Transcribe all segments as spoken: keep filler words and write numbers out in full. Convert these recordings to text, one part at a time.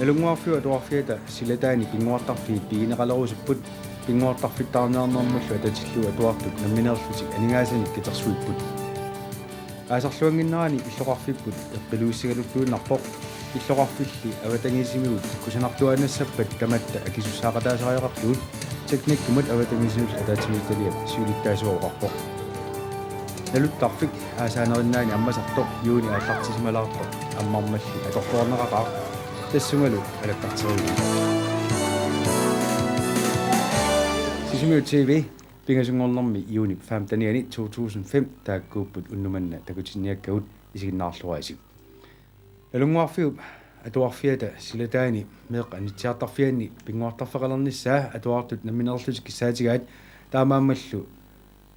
Nalunnguarfiup Atuarfiata silataani pinnguartarfiit pigineqalerusupput, pinnguartarfittaarniarnermullu atatillugu atuartut nammineerlutik aningaasanik katersuipput. Aasarluannginnerani illoqarfipput eqqiluissigaluttuinnarpoq, illoqarfilli avatangiisimigut kusanartuaannassappat tamatta akisussaaqataasariaqartugut, teknikkumut avatangiisinut ataatsimiititaliap siulittaasua oqarpoq. Naluttarfik aasaanerinnaani ammasartoq juuni aallartisimalaartoq ammarmalli atorluarneqaqaaq, tassungalu alakkarteriviuk. Sisimiut T V, pingasunngornermi juunip femtenianni to tusind fem taakkuupput unnuk manna takutinniakkagut, isiginnaarluarisi. Nalunnguarfiup Atuarfiata silataani meeqqat anitsiartarfianni pinnguartarfeqalernissaa atuartut nammineerlutik kissaatigaat, taamaammallu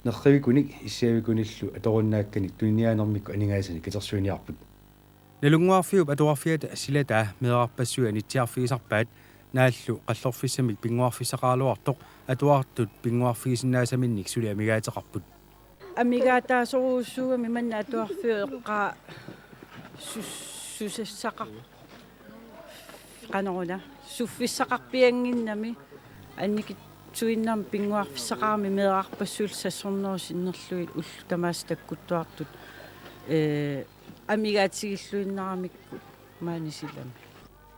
nerrivikunik issiavikunillu atorunnaakkanik tuniniaanermikkut aningaasanik katersuiniarput. Nalunnguarfiup Atuarfiata silataa meerarpassuit anitsiarfigisarpaat, naallu qallorfissamik pinnguarfissaqaraluartoq atuartut pinnguarfigisinnaasaminnik suli amigaateqarput. Amigaataasorujussuugami manna atuarfiup eqqaa sus-, susassaqar-, qanoruna, suffissaqarpiannginnami annikitsuinnarmik pinnguarfissaqarami meerarpassuillu sassornerup sinnerlugit ullut tamaasa takkuttuartut, ee, amigaatigilluinnaramikku maani silami.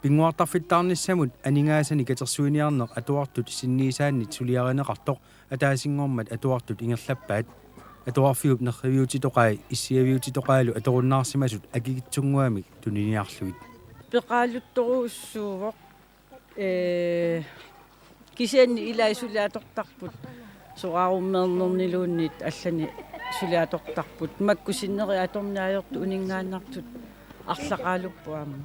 Pinnguartarfittaarnissamut aningaasanik katersuiniarneq atuartut sinniisaannit suliarineqartoq ataasinngormat atuartut ingerlappaat. Atuarfiup nerriviutitoqai issiaviutitoqaalu atorunnaarsimasut akikitsunnguamik tuniniarlugit. Peqaaluttorujussuuvoq, ee, kisianni ilai suli atortarput, soraarummeernerniluunniit allani suli atortarput, makku sinneri atorneq ajortut uninngaannartut arlaqaalupput aamma.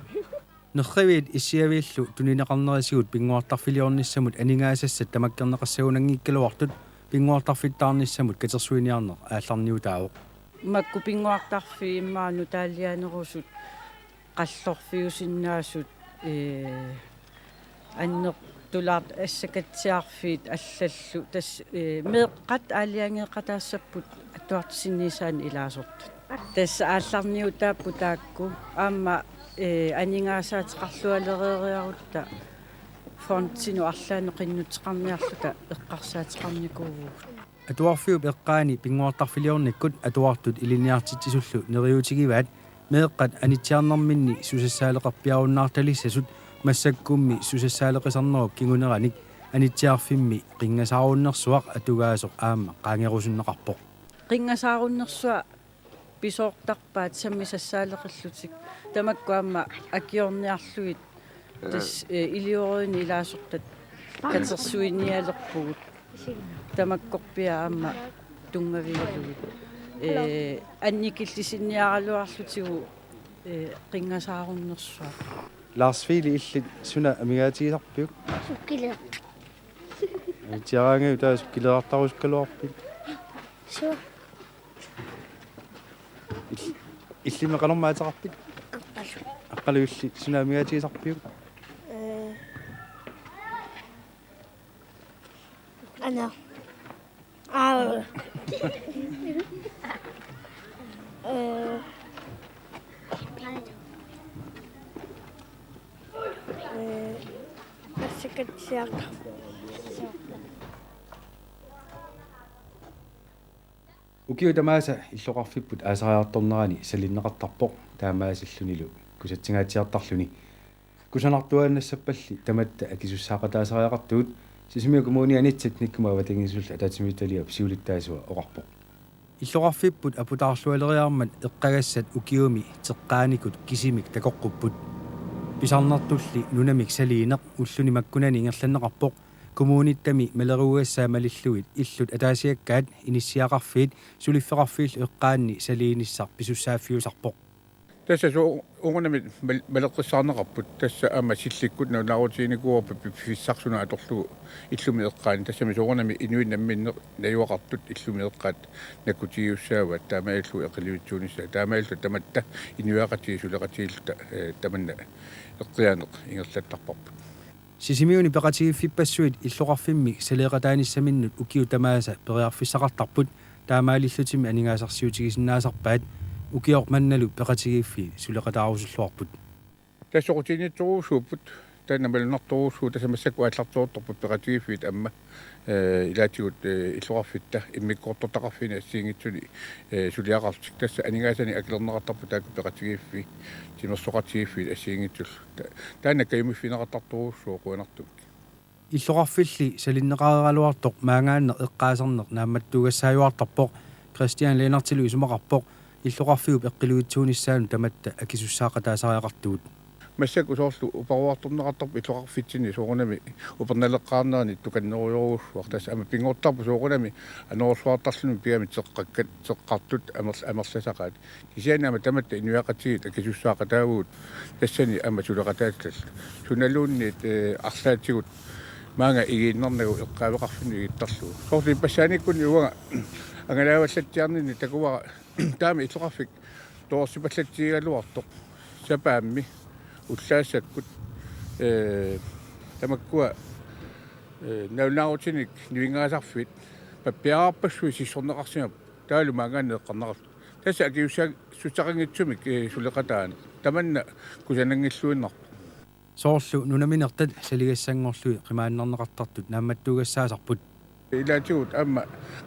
Nerriviit issiaviillu tunineqarnerisigut pinnguartarfiliornissamut aningaasassat tamakkerneqassagunanngikkaluartut pinnguartarfittaarnissamut katersuiniarneq aallarniutaavoq. Makku pinnguartarfiit immaqa nutaalianerusut, qallorfiusinnaasut, ee, annertulaartut assakatsiarfiit allallu, tassa, ee, meeqqat aalajangeeqataassapput atuartut sinniisaanni ilaasortat. Tassa aallarniutaapput taakku. Aamma, ee, aningaasaateqarlualereeriarutta fondinut arlaannut qinnuteqarniarluta eqqarsaateqarnikuuvugut. Atuarfiup eqqaani pinnguartarfiliornikkut atuartut ilinniartitsisullu neriuutigivaat, meeqqat anitsiarnerminni susassaaleqarpiarunnaartalissasut massakkummi susassaaleqisarnerup kinguneranik anitsiarfimmi qinngasaarunnersuaq atugaasoq aamma qaangerusunneqarpoq. Qinngasaarunnersuaq pisoortarpaat sammisassaaleqillutik. Tamakku aamma akiorniarlugit tassa, ee, ilioriinni ilaasortat katersuinialerpugut. Tamakkorpiaq aamma tunngavigalugit. Ee, annikillisinniaraluarlutigu, ee, qinngasaarunnersuaq. Lars Fili, illit suna amigaatigisarpiuk? Sukkileeqqat. Amigaatigaangajuk taava sukkileeqqartarusukkaluarpit? Suu. Il-, illimmi qanormi ateqarpit? Aqqalu. Aqqalu, illit suna amigaatigisarpiuk? Ee. Ana. Aa. Ee. Ee. Assakatsiaq. Ukiut tamaasa illoqarfipput aasariartornerani salinneqartarpoq, taamaasillunilu kusattingaatsiartarluni. Kusanartuaannassappalli tamatta akisussaaqataasariaqartugut, Sisimiut Kommuniani teknikkumut avatangiisullu ataatsimiititaliap siulittaasua oqarpoq. Illoqarfipput aputaarlualeriarmat eqqagassat ukiumi teqqaanikut kisimik takoqqupput. Pisarnertulli nunamik saliineq ulluni makkunani ingerlanneqarpoq, kommunittami maleruugassaa malillugit illut ataasiakkaat, inissiaqarfiit suliffeqarfiillu eqqaanni saliinissaq pisussaaffiusarpoq. Tassa suu uunganami mal-, maleqqissaarneqarput, tassa aamma sillikkut nalunaarutiginikuuarput piffissaq suna atorlugu illumi eqqaani, tassami soorunami inuit namminneq najugaqartut illumi eqqaat nakkutigiussaavaat, taamaalillutik eqilivissuunissaat, taamaalillutik tamatta inuiaqatigiit suleqatigiilluta, ee, tamanna eqqiaaneq ingerlattarparput. Sisimiuni peqatigiiffippassuit illoqarfimmi saleeqataanissamminnut ukiut tamaasa periarfissaqartarput, taamaalillutimi aningaasarsiutigisinnaasarpaat, ukioq mannalu peqatigiiffiit suleqataarusulluarput. Tassa soqutiginnittorujussuupput, Taanna malunnartorujussuuvoq, tassa massakkut aallarteruttorput peqatigiiffiit aamma, eh, ilaatigut, eh, illoqarfitta immikkoortortaqarfiini assigiinngitsuni, eh, suliaqarlutik. Tassa aningaasanik akilerneqartarput taakku peqatigiiffiit, timersoqatigiiffiit assigiinngitsullu. Ta-, taanna kajumiffigineqartartorujussuuvoq qujanartumik. Illoqarfilli salinneqareeraluartoq maangaanneq eqqaaserneq naammattuugassaajuartarpoq, Christian Lennartilu isumaqarpoq illoqarfiup eqqiluitsuunissaanut tamatta akisussaaqataasariaqartugut. Massakkut soorlu uparuartorneqartarpoq illoqarfitsinni soorunami upernaleqqaarnerani tukannerujorujussuaq, tassa aamma pinngortarpoq soorunami anorersuartarluni pigamik teqqakkat, teqqartut amer-, amerlasaqaat. Kisianni aamma tamatta inuiaqatigiit akisussaaqataavugut tassani aamma suleqataatillallu. Sunaluunniit, eh, arlaatigut maanga igiinnarnagu eqqaaveqarfinnut igittarlugu. Soorlu ippassaaniikkunni uanga angalaavalaatsiarninni takuara taama illoqarfik toorsipallatsigigaluartoq sapaammi ullaassakkut, eh, tamakkua, eh, nalunaarutinik nivinngaasarfiit pappiararpassuit sissorneqarsimapput taavalu maangaanneq eqqarneqarlutik. Tassa akisussaa-, -sussaaqanngitsumik, eh, suleqataaneq. Tamanna kusananngilluinnarpoq. Soorlu nunaminertat saligassanngorlugit qimaannarneqartartut naammattuugassaasarput. Ilaatigut aamma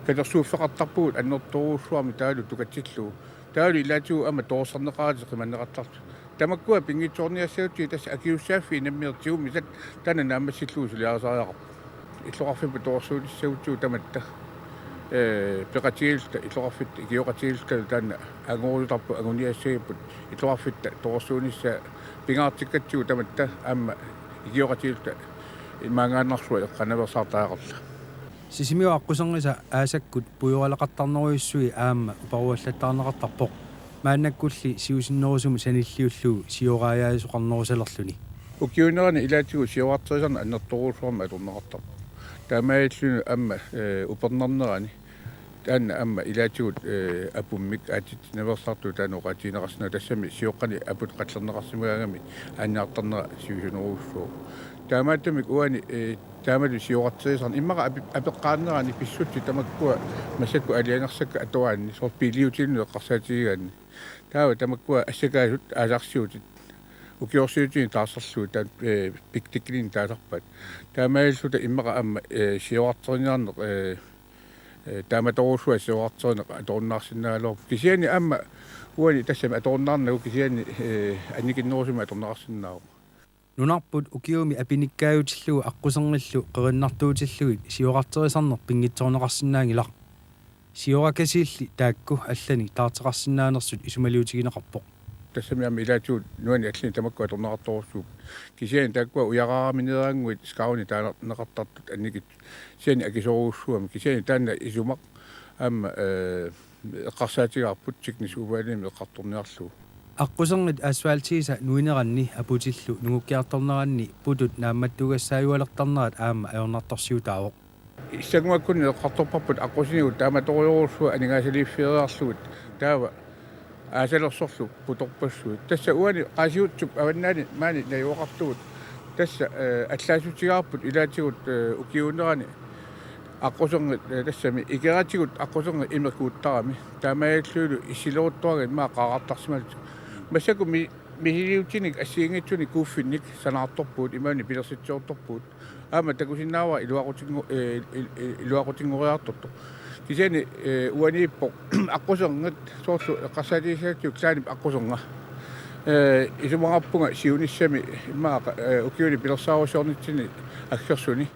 katersuuffeqartarpugut annertoorujussuarmik taavalu tukatsillugu. Taavalu ilaatigut aamma torersarneqaratik qimanneqartartut. Tamakkua pinngitsoorniassagutsigit tassa akisussaaffiit nammineq tigummisat taanna naammassillugu suliarisariaqarpoq. Illoqarfipput torersuunissagutsigu tamatta, eh, peqatigiilluta, illoqarfitta ikioqatigiilluta taanna angorujutarput anguniassagipput illoqarfitta torersuunissaa pingaartikkatsigu tamatta aamma ikioqatigiilluta maangaannarsuaq eqqaanaveersaartariaqarluta. Sisimiut aqquserngisa aasakkut pujoraleqartarnerujussui aamma uparuallattaarneqartarpoq. Maannakkulli siusinnerusumut sanilliullugu sioraajaasoqarnerusalerluni. Ukiuunerani ilaatigut siorarterisarneq annertoorujussuarmik atorneqartarpoq. Taamaalilluni aamma, eh, upernarnerani. Taanna aamma ilaatigut, eh, apummik aatsitsinnaveersaartugut taanna oqaatigineqarsinnaavoq, tassami sioqqani aput qallerneqarsimagaangamik aanniartarnera sivisunerujussuuvoq. Taamaattumik uani, eh, taamatut siorarterisarneq immaqa ape-, apeqqaarnerani pissutsit tamakkua massakkut aalajangersakkat atoraanni soorlu biiliutilinnut eqqarsaatigigaanni. Taava tamakkua assakaasut aasarsiutit ukiorsiutinik taarserlugit taanna, eh, piknikkinik taasarpaat. Taamaalilluta immaqa aamma, eh, siorarteriniarneq, eh, eh, taamatorujussuaq siorarterineq atorunnaarsinnaagaluarpoq. Kisianni aamma uani tassami atorunnaarnagu kisianni, eh, annikinnerusumik atorneqarsinnaavoq. Nunarput ukiumi apinikkaajutillugu aqquserngillu qerinnartuutillugit siorarterisarneq pinngitsoorneqarsinnaanngilaq. Siorakasiilli taakku allanik taarteqarsinnaanersut isumaliutigineqarpoq. Tassami aamma ilaatigut nuanni allani tamakku atorneqartorujussuupput. Kisianni taakkua ujaraaramineeraannguit skarvini taaneqartartut annikitsut. Kisianni akisoorujussuummata. Kisianni taanna isumaq aamma, eh, eqqarsaatigaarput teknisk udvalgimik eqqartorniarlugu. Aqquserngit asfaltiisa nuineranni aputillu nungukkiartorneranni putut naammattuugassaajualertarnerat aamma ajornartorsiutaavoq. Issanguakkunni eqqartorparput aqqusinigut taamatorujorujussuaq aningaasaliiffigereerlugit taava aasalersorlu putorpassuit. Tassa uani Qaasiuttup avannaani maani najugaqartugut. Tassa, eh, allaasutigaarput ilaatigut, eh, ukiuunerani aqquserngit, eh, tassami ikeratigut aqquserngit imeq kuuttarami. Taamaalillunilu issileruttuarami immaqa qaarartarsimallutik. Massakkut mi-, misiliutinik assigiinngitsunik kuuffinnik sanaartorpugut, imaluunniit pilersitsiortorpugut. Aamma takusinnaavara iluaqutinngu-, eh, il-, il-, iluaqutinngoriartortoq. Kisianni, eh, uaniippoq aqquserngit soorlu eqqarsaatigissagutsigu klaanip aqqusernga. Eh, isumaqarpunga siunissami immaqa, eh, ukiuni pilersaarusiornitsinni aggersuni.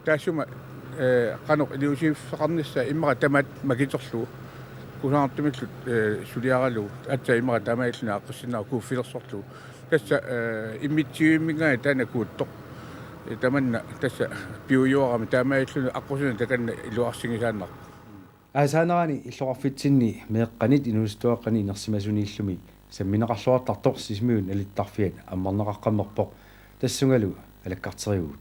Taassuma, eh, qanoq iliuusiffeqarnissaa immaqa tamaat makiterlugu. Kusanartumillu, eh, suliaralugu. Aatsaat immaqa taamaalilluni aaqqissinnaavoq kuuffilersorlugu. Tassa, eh, immitsivimmik taanna kuuttoq. Eh, tamanna tassa piujuarami taamaalilluni aqqusineq takanna iluarsinngisaannarpoq. Aasaanerani illoqarfitsinni meeqqanit inuusuttuaqqanit inersimasuniillumi sammineqarluartartoq Sisimiut nalittarfiat ammarneqaqqammerpoq. Tassungalu alakkarterivugut.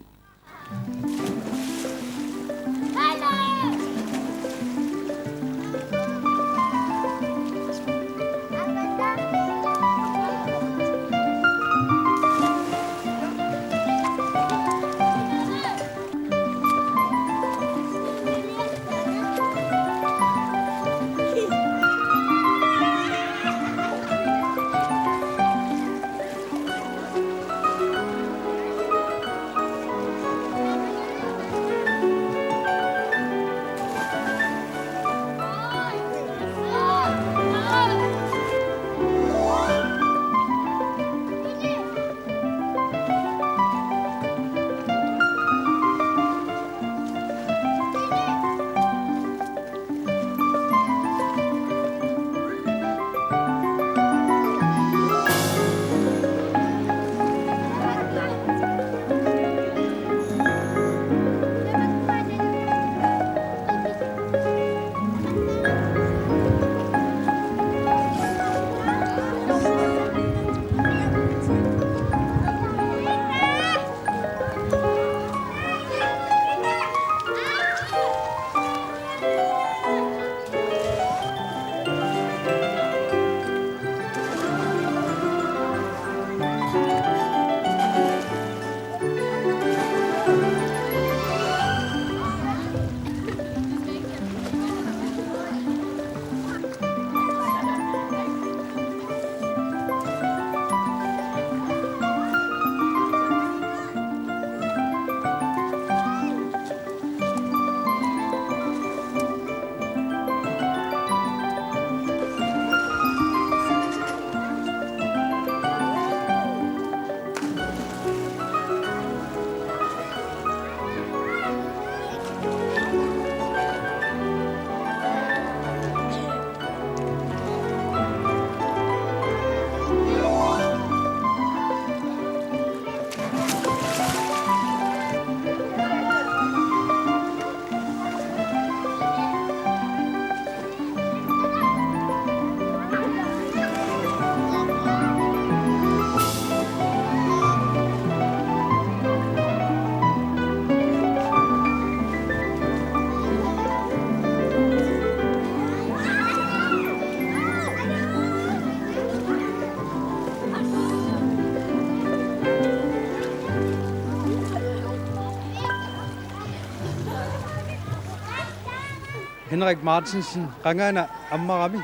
Henrik Martinsen, qangaana ammarami?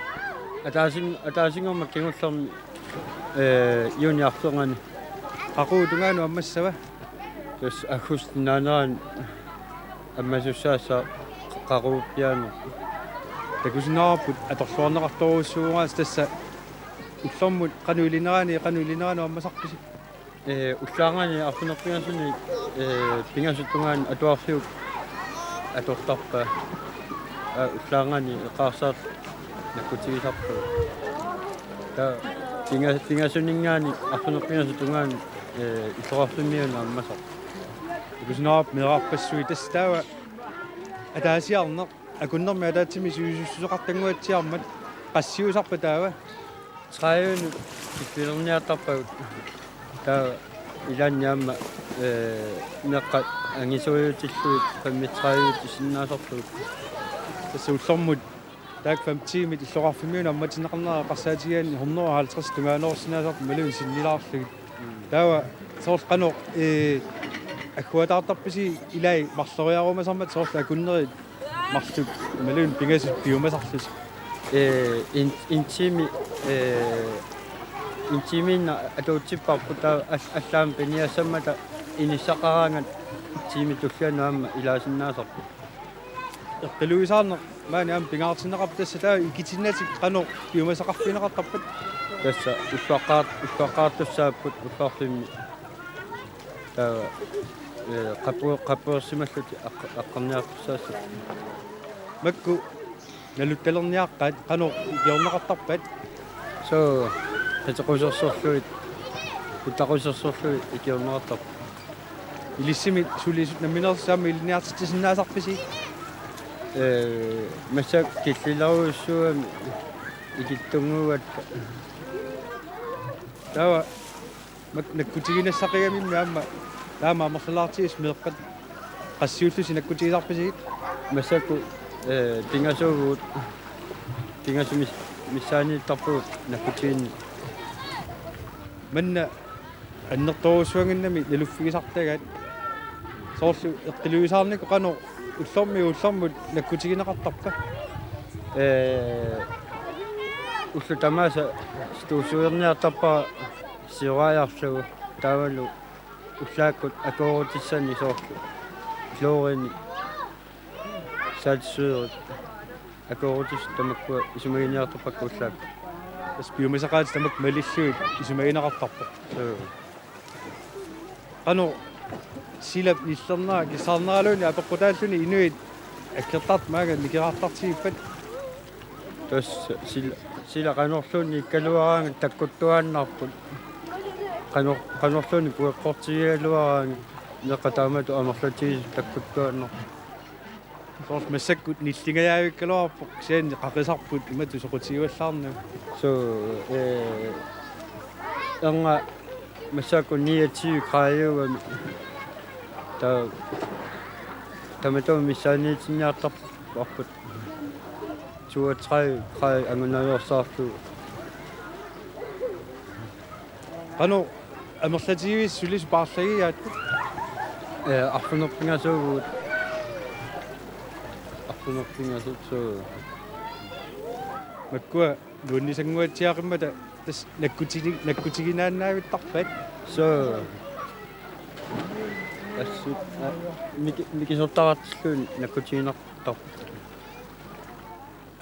Ataasin-, ataasinngormat kingullermi, ee, juuni arfernganni. Qaqugu tungaanut ammassava? Tassa aggustip naanerani ammasussaassaaq qaquguppiarneq. Takusinnaavarput atorluarneqartorujussuugaasa tassa ullormut qanoq ilinerani, qanoq ilineranut ammasarpisi? Ee, ullaarngani arfineq-pingasuni, ee, pingasut tungaanut atuarfiup atortarpaa. Aa, ullaarngani eqqarsartut nakkutigisarpagut. Taava pinga-, pingasuninngaanniit arfineq-pingasut tungaanut, ee, illoqarfimmiunut ammasarpoq. Takusinnaavarput meerarpassuit, tassa taava ataasiarneq akunnermi ataatsimik sivisussuseqartannguatsiarmat, qassiusarpa taava? Tredivenut killilerniartarpagut. Taava ilaanni aamma, ee, meeqqat angisuujutillugit femogtredive sinnaasarpagut. Tassa ullormut taakku fem timit illoqarfimmiunut ammatinneqarnera eqqarsaatigigaanni hundrede og halvtreds tungaanerusinnaasarput imaluunniit sinnilaarlugit. Mm. Taava soorlu qanoq, ee, agguataartarpisi ilai marloriarumasarmata, soorlu akunneri marluk imaluunniit pingasut piumasarlutik? Ee, en-, en time, ee, en timeinnaq atuutsipparput, taava al-, allaammi piniassammata inissaqaraangat tiimi tullianut aamma ilaasinnaasarput. Eqqiluisaarneq maani aamma pingaartinneqarpoq, tassa taava ikitinnatik qanoq piumasaqarfigineqartarpat? Tassa ulluaqqaar-, ulluaqqaartussaapput ullorfimmi. Taava, ee, qapu-, qapuersimallutik aq-, aqqarniartussaassappat. Makku naluttalerniaqqaat qanoq ikiorneqartarpat? Soo, qitequsersorlugit, quttaqusersorlugit ikiorneqartarput. Ilissimmi sulisut nammineersuit aamma ilinniartitsisinnaasarpisi? Ee, massakkut killilerujussuugami ikittunnguugatta. Taava mak-, nakkutiginassaqigaminnut aamma taama amerlalaartigisut meeqqat qassiullusi nakkutigisarpisigit? Massakkut, ee, pingasuuvugut, pingasut mis-, missaaniittarpagut nakkutiginnit. Manna annertoorujussuannginnami naluffigisartagaat. Soorlu eqqiluisaarnikkut qanoq ullormiit ullormut nakkutigineqartarpa? Ee, ullut tamaasa stuusuerniartarpara sioraajarlugu, taavalu ullaakkut akuerutissanni soorlu klorini saltsyret. Akuerutissat tamakkua isumaginiartarpakka ullaakkut. Tassa piumasaqaatit tamakku malillugit isumagineqartarpoq. Soo. Qanoq silap nillernera kissaarneraluunniit apeqqutaalluni inuit aggertartut maanga nikeraartartigippat? Tassa sil-, sila qanorluunniikkaluaraangat takkuttuaannarput. Qanor-, qanorluunniit pueqqortigigaluaraangat meeqqat taamatut amerlatigisut takkuttuaannarput. Soorlu massakkut nillingajaavikkaluarpoq, kisianni qaqisarput imatut soqutigivallaarnagu. Soo, ee, ernga massakkut niogtyve graadiugami. Ta-, tamatuma missaaniitinniartarparput toogtredive graadi angunaveersaarlugu. Qanoq amerlatigisut sulisut paarlagigaapput? Ee, arfineq-pingasuuvugut. Arfineq-pingasut, soo. Makkua nuannisannguatsiaqimmata tassa nakkutini-, nakkutiginaannavittarpat? Soo. Assut, aa, miki-, mikisortaqartillugit nakkutiginartarput.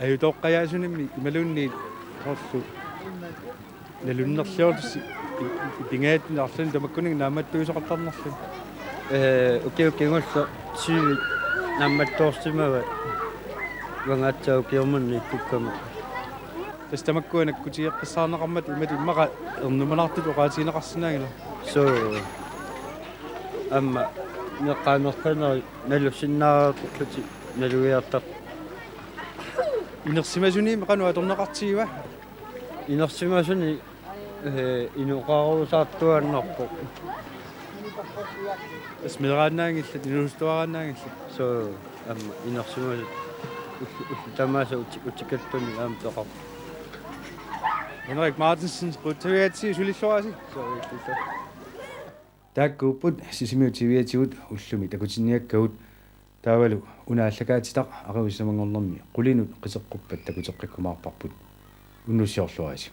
Ajutoqqajaasunimmi imaluunniit soorlu nalunnerliorlusi pi-, pi-, pingaartumik arlaannik tamakkuninnga naammattuisoqartarnerluni. Ee, ukiut kingulleq tyve naammattoorsimavat uanga aatsaat ukioq manna ikkukkama. Tassa tamakkua nakkutigeqqissaarneqarmata imatut immaqa ernumanartutut oqaatigineqarsinnaanngilaq. Soo, aamma meeqqat amerlanerit nalussinnaareerlutik nalugiartartut. Inersimasunimi qanoq atorneqartigiva? Inersimasuni, ee, inoqarusaartuaannarpoq. Tassa meeraannaanngillat, inuusuttuaraannaanngillat. Soo, aamma inersimasut ullu-, ullut tamaasa uti-, utikattunik aamma peqarput. Henrik Martinsen, qujanaq sulilluarisi. Soo, illuta. Taakkuupput Sisimiut T V-atigut ullumi takutinniakkagut. Taavalu una aallakaatitaq Arrivaat Sisamanngornermi qulinut qiteqquppat takuteqqikkumaarparput. Unnussiorluarisi.